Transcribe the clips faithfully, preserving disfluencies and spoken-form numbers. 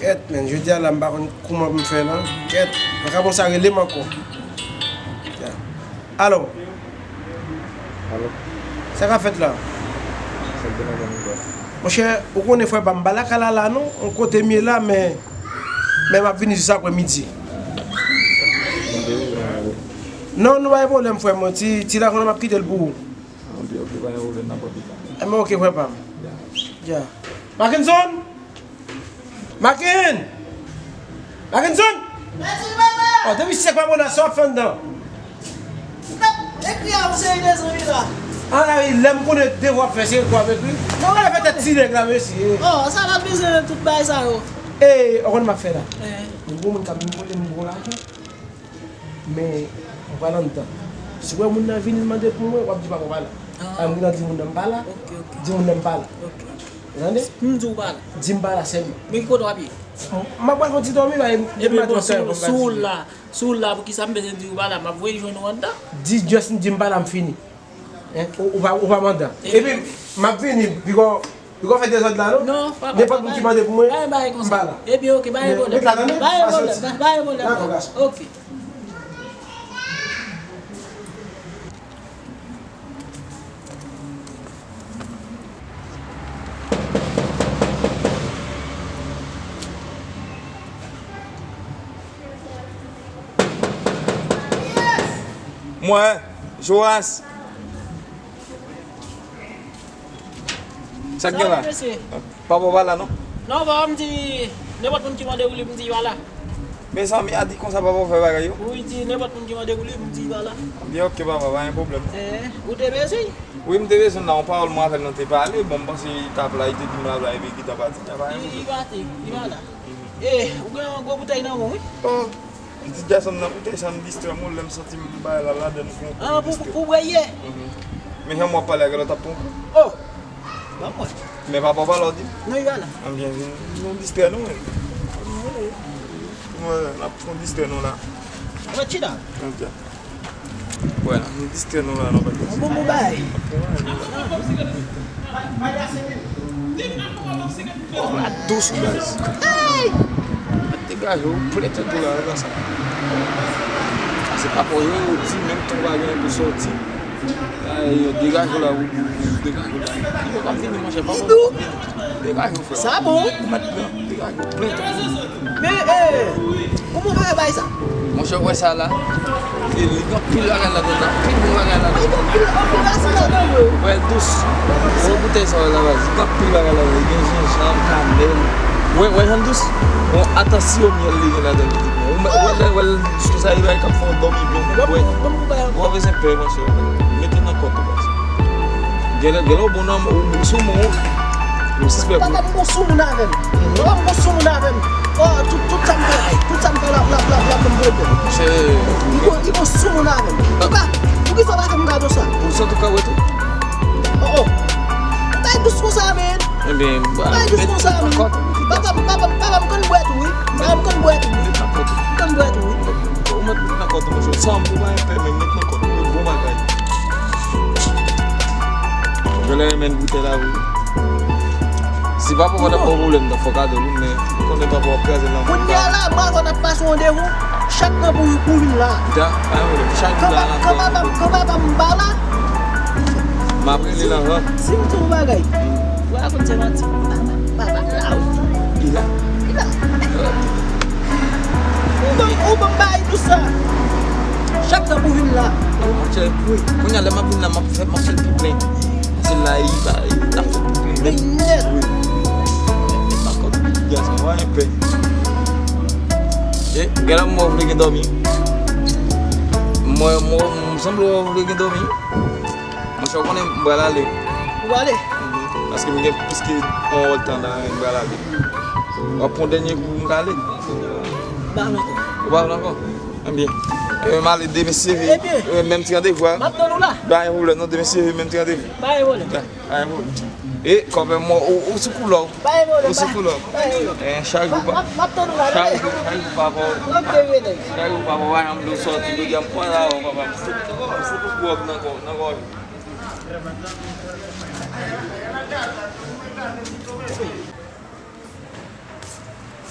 Kèt, men, jodi a la, m pa konn kouman pou m fè, non. Kèt, vakabon sa rele m ankò. Alo? Alo? Sa k ap fèt la? Sa k gen nan men nou, bòs? Monchè, ou konnen, frè pa m, m pa lakay la, la, non. On kote m ye la, men, men m ap vini jis aprè midi. M te bezwen w, wi. Non, nou pa gen pwoblèm, frè mwen. Ti, ti lajan m ap kite l pou ou. Ok, ok, pa gen pwoblèm, n ap pran pita. Enben, ok, frè pa m. Ya. Ya. Mackenson! Macken! Mackenson! Mèsi, papa! Oh, depi sèk pa bon, sa w ap fè anndan? M t ap ekri a yon seri de zanmi la. Ah, lè m konnen devwa w ap fè, se ekri w ap ekri. Mwen wè fè tèt ti nèg la, mesye. Oh, sa la bezwen tout bagay sa yo. E, ou konn m ap fè la? Eh. Mwen gon moun k ap vin kote m, m gon lajan. Men, ou pral anndan. Si w wè moun nan vini mande pou mwen, w ap di papa w pa la. Ah. Sa m gentan di moun nan m pa la. Ok, ok. Di moun nan m pa la. Ok. Ou tande? M di w pa la. Di m pa la sèlman. Men ki kote w ap ye? M ap pral fè yon ti dòmi la, e depi maten sou, sou la, sou la, poukisa m bezwen di w pa la? M ap voye jwenn ou anndan. Di just m di m pa la, m fini. Hein? Ou, ou pa, ou pa anndan. Epi, m ap vini, bikò Ou konn fè dezòd la, non? Non, papa, nenpòt moun ki mande pou mwen, m pa la. Ebyen, ok, pa gen pwoblèm. Pa gen pwoblèm, pa gen pwoblèm. Dakò, gason. Ok. Mwen, Joas. Sa k gen la? Papa w pa la, non? Non, papa m di, nenpòt moun ki mande pou li, m di li pa la. Mezanmi, a di konsa papa w fè bagay yo? Wi, di nenpòt moun ki mande pou li, m di li pa la. Byen, ok, papa, pa gen pwoblèm. Eh, ou te bezwen? Wi, m te bezwen la, yon pawòl mwen avè l nou te pale, bon, m panse li t ap la, li te di m l ap la, epi li gentan pati, li pa gen pwoblèm. Li, li pati, li pa la. Eh, ou gen yon gwo boutèy nan men w, wi. Oh. Pitit gason m nan koute sa, m distrè m, lè m santi m bay la ladan, m pran yon kou, m distrè. Ah, pou, pou bwè ye? Mhm. Men jan m w ap pale ak lòt ap pran yon kou. Oh! Ban mwen. Men papa w pa la w di? Non, li pa la. Anbyen, vin, nou distrè nou, wi. Mwen, n ap pran distrè nou la. Mwen chita. Ok. Wè, nou distrè nou la, nou pa gen. Bon, bon, bay. Rat dous, baz. Ey! Degaje w, plen tèt ou la, wè sa. Se pa pou yo, yo di, menm tou pa gen pou sòti. Ay, yo degaje w la, ou, ou degaje w la. Yo pa vini, monchè, pa pou. Degaje w, frè. Sa bon? Ou mèt pran, degaje w, plen tèt ou. Men, eh, kòman w fè bay sa? Monchè, w wè sa la? E li gen anpil bagay ladan, anpil bon bagay ladan. Li gen anpil, anpil rasin ladan, vre. Wè l dous. Wè boutèy sa w wè la, baz. Li gen anpil bagay ladan. Li gen jenjanm, kanèl. Wè, wè jan l dous. Bon, ata siwo myèl li gen ladan, pitit mwen. Ou wè, wè, wè l sou sa, li bay k ap fè w dòmi byen, ou bwè. Ou pa bezwen pè, monchè. Mete nan kòt ou, baz. Genlè, genlè w bon nan, ou, ou sou moun, ou sispèk ou. Papa m gon soumoun avè m. Papa m gon soumoun avè m. Oh, tout, tout sa m fè, tout sa m fè l ap, l ap, l ap, l ap ban m pwoblèm. Li gon, li gon soumoun avè m. Ou ka, poukisa w pa fè m kado sa? Ou sot ou ka wè tou? Oh, oh. Ou bay dous konsa, men. Ebyen, bay dous konsa, men. Papa m, papa m, papa m konn bwè tou, wi. Papa m konn bwè tou, wi. Konn bwè tou, wi. Ou mèt met nan kòt ou, monchè. Sanm pou pa gen pè, men met nan kòt ou. Bon bagay. Genlè renmen boutèy la, wi. Si papa w pa t ap ba w pwoblèm, t ap fè w kado l, wi, men konnen papa w ap kraze l nan men. Kounye a la, mwen avè w n ap pase randevou, chak nan pou, pou vin la. Da, pa gen pwoblèm. Chak jou la, n ap pran randevou. Kan papa m pa la, m ap rele l anvan. Si m di w bagay, ou pa konn se manti. Papa m la, wi. Li la? Li la. Ou ban m, ou ban m bay dous sa. Chak tan pou vin la. Monchè, wi. Kounye a, lè m ap vin la, m ap fè, m ap fè l pi plen. Paske la, li pa, li t ap fè l pi plen. Li nèt. Wi. Li pa kont gason, wè, enpè. E, genlè m wè w vle gen dòmi. Mwen, mwen, m sanble w vle gen dòmi. Monchè, w konnen m pral ale. Ou pral ale? Mhm. Paske m gen plis ke yon èdtan la, m pral ale. W ap pran dènye kou pou m ka ale? M pa vle ankò. Ou pa vle ankò? Ebyen. E, m ale demen si Dye vle. Ebyen. E, menm ti randevou a. M ap tann ou la. Pa gen pwoblèm non, demen si Dye vle, menm ti randevou. Pa gen pwoblèm. Ya, pa gen pwoblèm. E, kòmè mwen, ou, ou sou koulò. Pa gen pwoblèm, ou sou koulò. Pa gen pwoblèm. E, chak jou pa, m ap, m ap tann ou la, chak jou, chak jou pa bon. Chak jou pa bon, pa janm vle w sòti, jodi a m pran la, papa, m fout, m fout ou gwòg nan kò, nan kò.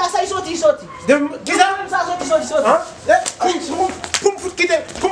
la, sa y soti, y soti. Kisa? Sa soti, soti, soti. Pou m fout kite, pou